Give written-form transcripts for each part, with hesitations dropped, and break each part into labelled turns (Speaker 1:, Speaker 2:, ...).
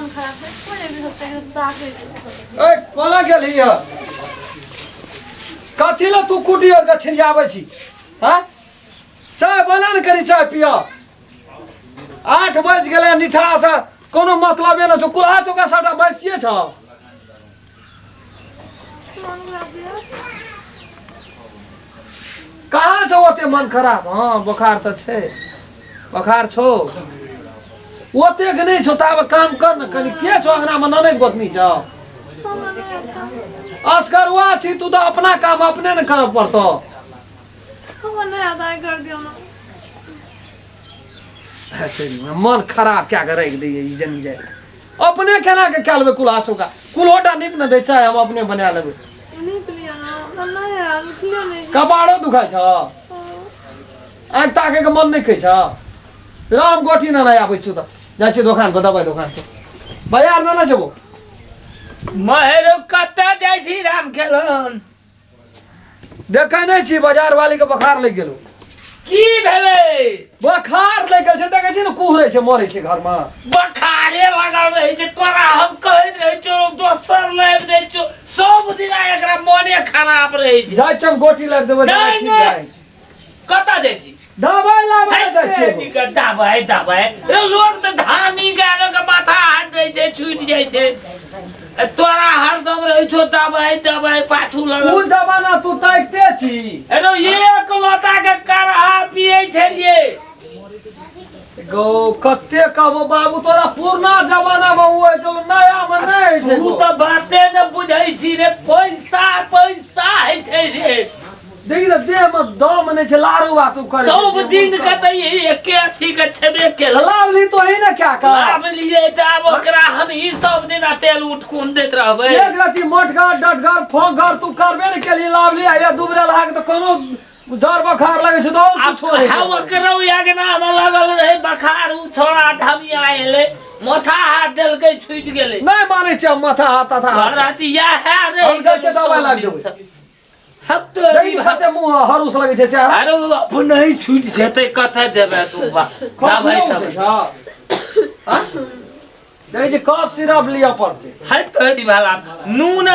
Speaker 1: मन खराब है कोई भी होता है ताक
Speaker 2: ए कोना गेलही ह कथी लए तू कुटी और के छिरियाबै छी हाँ चाय बना ने करी चाय पिया 8 बजि गेलै निठा से कोनो मतलबे नहि छौ कुल्हा चौका सबटा बैसिए छौ
Speaker 1: मन खराब है
Speaker 2: कहाँ छौ ओते मन खराब हँ बोखार तऽ छै बोखार छौ ओतेक नहि छौ ताबे काम कर ने कनि के छौ अंगनामे ननैद गोतनी छौ असगरुआ छी तू तऽ अपना काम अपने ने करऽ पड़तौ
Speaker 1: हमरा नहीं आता है कर दियो ना
Speaker 2: मन खराब कए कऽ राखि दैए ई जन जाय अपने केना के कए लेबै कुल्हा चौका कुल्होटा नीप ने दै चाहे हम अपने बना लेबै
Speaker 1: नीप लिया ना हमरा नहीं है उठलियो नहीं
Speaker 2: कपाड़ो दुखाइ छ आँखि ताके के मन नहि कहै छ राम गोठी ने नहि आबै छौ तऽ जाइ छियै दोकान पर दबाइ दोकान पर बाजार ने ने जेबो
Speaker 3: महेरो कतऽ जाइ छी राम खेलन
Speaker 2: देखै नहि छी बाजार वाली के बोखार लागि गेलो
Speaker 3: की भेलै
Speaker 2: बोखार लागि गेल छै देखै छी ने कुहरै छै मरै छै घरमे
Speaker 3: बखारे लागल रहै छै तोरा हम कहैत रहै छियौ दोसर लाबि दै छियौ सब दिना एकरा मने खराब रहै छै
Speaker 2: जाइ छियै हम गोटी लाबि देबै
Speaker 3: नहि,
Speaker 2: दबाइ ठीक
Speaker 3: नहि।
Speaker 2: भए जाइ छै।
Speaker 3: कतऽ जाइ छी
Speaker 2: दबाइ लाबै लए जाइ छियै एगो।
Speaker 3: दबाइ दबाइ रे लोग तऽ धामी गानो के माथा हाथ दै छै छूटि जाइ छै ए, तोरा हरदम रहै छौ दबाइ दबाइ पाछू
Speaker 2: उ
Speaker 3: लगल
Speaker 2: जमाना तू ताकिते छी
Speaker 3: अरे एक लोटा के काढ़ा पियै छलियै
Speaker 2: गौ कते कहबो बाबू तोरा पुरना जमाना में उ होइ छलो नया में नहि होइ छै
Speaker 3: तू
Speaker 2: गौ।
Speaker 3: तऽ बाते ने बुझै छी रे पैसा पैसा होइ छै रे
Speaker 2: देखी तऽ देह में दम नहि छै लारू बात तू करे
Speaker 3: सब दिन के तऽ यही एके अथी के छेबे केलक
Speaker 2: लाभ ली तो ही ने क्या कर
Speaker 3: लाभ लिए तऽ आब ओकरा हम ही सब दिन तेल उठकुन दैत रहबै
Speaker 2: एक रति मोटगर डटगर फोंगर तू करबे ने केली लाभ ली आ दुबरे लाग तऽ कोनो जर बखार लगै छै तऽ और
Speaker 3: आब
Speaker 2: कुछो नहि
Speaker 3: हम ओकरो अगना मे लगल रहै बखार उ छोड़ा धमिया एलै माथा हाथ देलकै छूटि गेलै
Speaker 2: नहि मानै छियै हम माथा हाथ ताथा हाथ
Speaker 3: राति इएह रहै
Speaker 2: हम जाइ छियै दबाइ लाबि देबै।
Speaker 3: हम तो
Speaker 2: देखी कते मुँह हरूस लगै छै चेहरा
Speaker 3: अरे ओ अपने ही छूटि जेतै कतऽ जेबै तू बा दबाइ
Speaker 2: कफ
Speaker 3: तब
Speaker 2: उठै छौ? हाँ? देखै छी कफ सिरप लिअ पड़तै
Speaker 3: है तोरी भला नून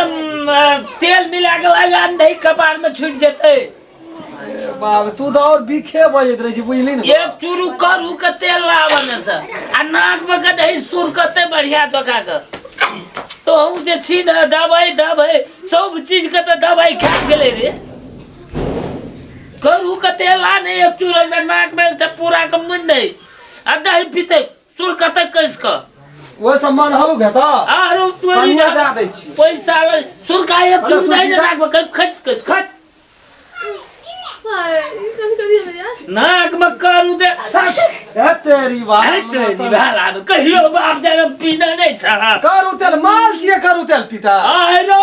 Speaker 3: तेल मिला के लगा दही कपार में छूट जेतै
Speaker 2: ए बाप तू तऽ और बिखे बजैत रहै छी बुझली ने
Speaker 3: एक चूरू करू के तेल लाबने से आ नाक में के दही सुर कते बढ़िया धोखा के तो हम जे छी ने दवाई दवाई सब चीज के तऽ दवाई खा गेलै रे करू के तेल ला ने एक चूर एकदम नाक में से पूरा के मुंह दही आ दही पीते चूर कते कस के
Speaker 2: ओहि सब मन हलुक हेतौ
Speaker 3: आरो तोरी
Speaker 2: कनिया दए दै छियै।
Speaker 3: पैसा ले सुरका एक
Speaker 2: अरे
Speaker 3: चूर दही ने
Speaker 2: सुरका।
Speaker 3: नाक में खच खच खच
Speaker 1: हाय, ई कथी करी भैया
Speaker 3: नाक में करू दे
Speaker 2: हे तेरी बाप
Speaker 3: है तेरी भाला में कहियो बाप जाने पीना नहीं छा
Speaker 2: करू तेल माल छियै करू तेल पिता
Speaker 3: आरो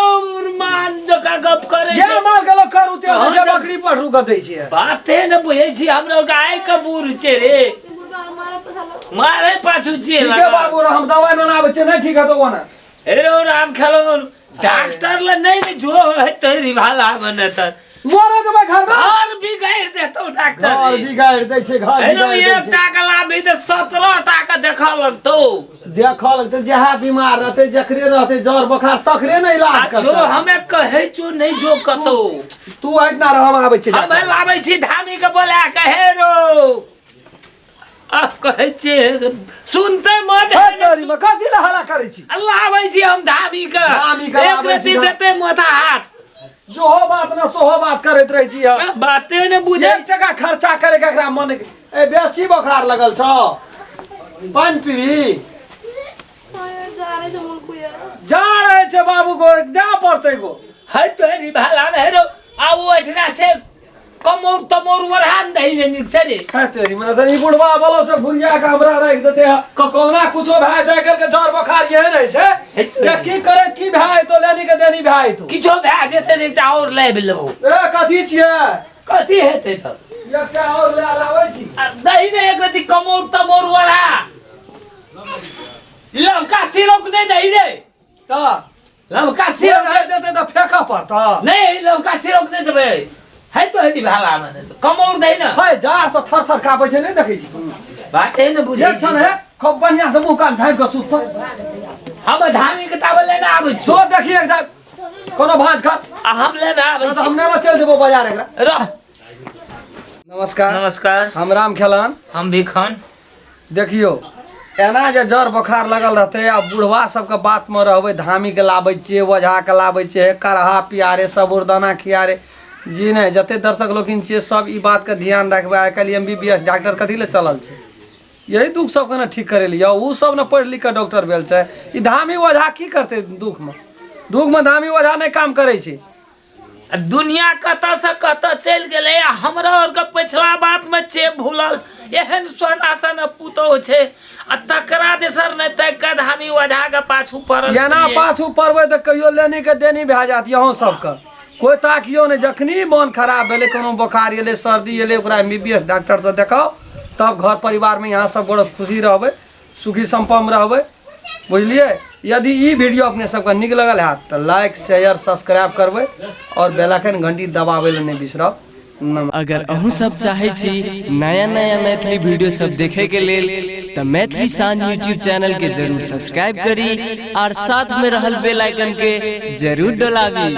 Speaker 3: मान जका गप करे
Speaker 2: ये माल गेलो करू तेल
Speaker 3: हाँ,
Speaker 2: जे
Speaker 3: तऽ-
Speaker 2: बकरी पर रुक दै छियै
Speaker 3: बाते ने बुझै छी हमरा गाय के बूढ़ छै रे
Speaker 1: बुढ़बा मारे पैसा लग
Speaker 3: मारे पाछू छियै
Speaker 2: ठीक है बाबू हम दवाइ ने आबै छियै नहि ठीक हेतौ ओना
Speaker 3: हे रौ राम खेलौन डॉक्टर ले नहीं ने जो है तेरी भाला बने तर
Speaker 2: मरे देबै घर में
Speaker 3: घर बिगाड़ देतौ डॉक्टर
Speaker 2: घर
Speaker 3: रे।
Speaker 2: बिगाड़ि दै छै घर
Speaker 3: हे रौ
Speaker 2: बिगाड़ि दै
Speaker 3: एक
Speaker 2: छै
Speaker 3: टाका लाभी तऽ 17 टाका देखऽ लगतौ
Speaker 2: देखऽ लगतै जएह बीमार रहतै जकरे रहतै जर बोखार तकरे ने
Speaker 3: आ
Speaker 2: इलाज
Speaker 3: जो
Speaker 2: करतै
Speaker 3: हमे कहै छौ नहीं जो कतौ
Speaker 2: तू हटना रह हम आबै छियै
Speaker 3: हमे लाबै छी धामी के बोला के हे रौ आ कहै छियै सुनते मत
Speaker 2: हे तोरी में कथी लए हल्ला करै छी
Speaker 3: लाबै छी हम धामी के
Speaker 2: धामी के
Speaker 3: एक
Speaker 2: लाबै छी
Speaker 3: रत्ती
Speaker 2: धामी।
Speaker 3: देतै माथा हाथ
Speaker 2: जोहो बात न सोहो बात करैत रहै छी हम।
Speaker 3: बाते ने बुझै
Speaker 2: एक टका खर्चा करे के एकरा मन ए बेसी बोखार लगल छौ पानि पीबी
Speaker 1: जा रहे थे मुल्क यार
Speaker 2: जा रहे छै बाबू को जा पड़तै गो
Speaker 3: है तोरी भाला में हेरो आ ओ एठना छै कमौर तमौर ओढ़ा ने दही ने नीक से रे
Speaker 2: है तेरी मने तनी बुढ़वा बलो से घुरिया के हमरा राखि देते है कहुना कुछो भए जाय करके जर बोखार यहे रहै छै
Speaker 3: है तेरी।
Speaker 2: जे की करे की भए तो लेनी के देनी भए तो
Speaker 3: किछो भए जेतै ने एकटा और लाबि लेबो
Speaker 2: ए कथी छियै
Speaker 3: कथी हेतै तऽ
Speaker 2: एकटा और ले लाबै छी
Speaker 3: आ दही ने एक रति कमौर तमौर ओढ़ा लमका सिरौक नहि दही रे
Speaker 2: तऽ
Speaker 3: लमका
Speaker 2: से
Speaker 3: सिरौक
Speaker 2: रहि जेतै तऽ फेकऽ पड़तऽ
Speaker 3: नहि लमका सिरौक नहि देबै है तो है भाला में कमौर दही ना
Speaker 2: है जाड़ से थर थर कापै छै नहि देखै छी तू
Speaker 3: बाते ने बुझै
Speaker 2: एक क्षण है खूब बढ़िया से मुंह कान झाँपि कऽ सुततौ।
Speaker 3: हम धामी के ताबे लेने आबै छी।
Speaker 2: जो देखी एकदम कोनो भाँज खा।
Speaker 3: आ हम लेने आबै
Speaker 2: तऽ
Speaker 3: छी।
Speaker 2: हम नेने चलि जेबो बाजार एकरा।
Speaker 3: रह।
Speaker 2: नमस्कार।
Speaker 3: नमस्कार।
Speaker 2: हम राम खेलान।
Speaker 3: हम भीखन।
Speaker 2: देखियौ एना जे जर बोखार लगल रहतै आ बुढ़वा सबके बातमे रहबै, धामीके लाबै छियै, ओझाके लाबै छियै, काढ़ा पिया रे, साबुरदाना खिया रे। जी नहि, जते दर्शक लोकिन छियै सब ई बातके ध्यान राखबै। आइ काल्हि M B B S doctor कथी लए चलल छै? यही दुख सबके ने ठीक करै लिए। ओ सब ने पढ़ि लिख कऽ डॉक्टर भेल छै। ई धामी ओझा की करतै दुखमे? दुखमे धामी ओझा नहि काम करै छै।
Speaker 3: आ दुनिया कतऽ से कतऽ चलि गेलै आ हमरा आरके पछिला बातमे चेप भूलल एहन सोना सन पुतोह छै आ तकरा देसर नहि ताकि कऽ धामी ओझाके पाछू पड़ल
Speaker 2: एना
Speaker 3: छलियै।
Speaker 2: पाछू पड़बै तऽ कहियो लेनी के देनी भए जायत। अहूँ सबके कोइ ताकियो नहि। जखनी मन खराब भेलै, कोनो बोखार एलै, सर्दी एलै, ओकरा एम बी बी एस डॉक्टरसँ देखाउ, तब घर परिवारमे यहाँ सब गोटे खुशी रहबै, सुखी सम्पन्न रहबै। बुझलियै? यदि ई वीडियो अपने सबके नीक लगल हैत तऽ लाइक शेयर सब्सक्राइब करबै आओर बेल आइकन घंटी दबाबै लए नहि बिसरब। नमस्कार।
Speaker 4: अगर अहूँ सब चाहै छी नया नया मैथिली वीडियो सब देखे के लेल तऽ मैथिली शान यूट्यूब चैनल के जरूर सब्सक्राइब करी और साथ में रहल बेल आइकन के जरूर डोलाबी।